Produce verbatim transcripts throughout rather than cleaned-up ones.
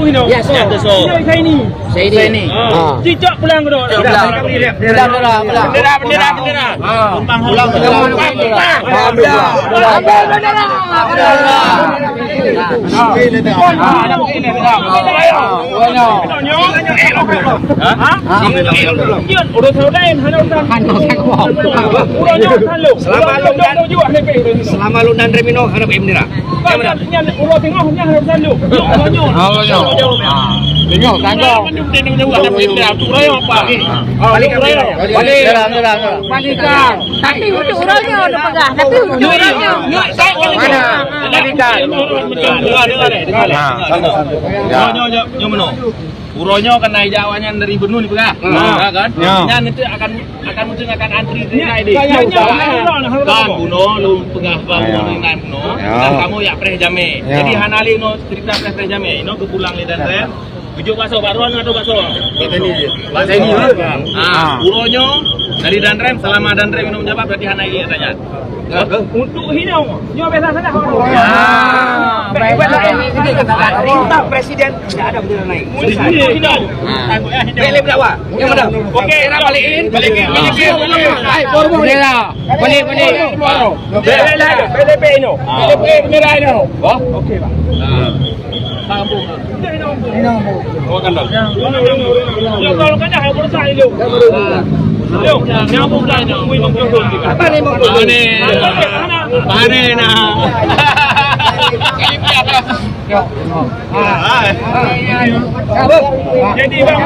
Ya, so. Nyang keusoe. Saini. Saini. Saini. Ha. Ha. Cicak pulang ke dok. Cicak pulang. Pulang, pulang, pulang. Bendera, bendera, bendera. Ha. Pulang, pulang, pulang. Ha, bendera. Bendera. Ha. Ha. Ha. Ha. Ureueng nyoe, ureueng nyoe. Selama lôn dan, selama lôn dan Remino hana bendera. Nyan uroe teungoh nyan harus salok. Nyoe, nyoe, nyoe. Oh, nyoe. Nyoe, tanggung. Balik, balik. Balik. Balik. Tapi untuk uroe nyoe, udah peugah. Tapi untuk uroe nyoe. Mana? Balikan. Dengar, dengar, dengar. Nah, sambung, sambung. Ya. Nyoe, nyoe, nyoe, nyoe meunoe. Uroe nyoe kan naik jawab nyan dari Benue ni peugah. Hmm. Ha, kan? Ya. Nyan nanti akan Akan mungkin akan antri ringai deh. Ya, ya, ya. Kan bunoe lôn peugah bak bunoe ringai bunoe. Ya. Dan kamoe yak preh jamé. Ya. Jadi hana lé inoe cerita preh-preh jamé. Inoe geupulang lé Danrem. Tujuh bakso, baruan atau bakso? Bakso ini. Bakso ini. Ah, uroe nyoe dari Danrem, selama Danrem minum jabat berarti hana lé tanya. Untuk hino, nyoe biasa saja. Ya. Baik, baik, baik. Perintah presiden tidak ada bendera naik. Bendera hino. Ha. Bendera berdakwah. Yang mana? Okey, era balikin, balikin, balikin. Hai, baru, baru. Bendera. Balik, balik. Bendera, bendera hino. Ha. Bendera hino. Oh, okey, Pak. Ha. Sambung. Ini nombor. Oh, kandang. Ini nombor. Ini nombor. Ini nombor. Ini nombor. Ini nombor. Apa ni nombor? Apa ni? Apa ni nak? Jadi, bang,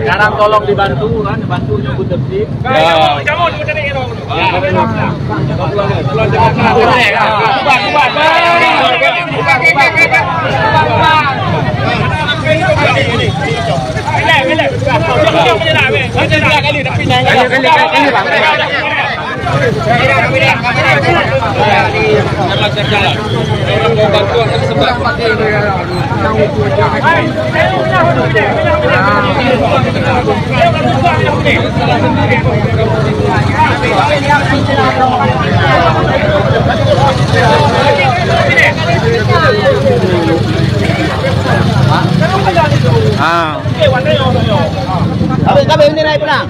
Sekarang tolong dibantu, kan, dibantu untuk tertib. Ya. Ah. Habis, habis, ini naik perang.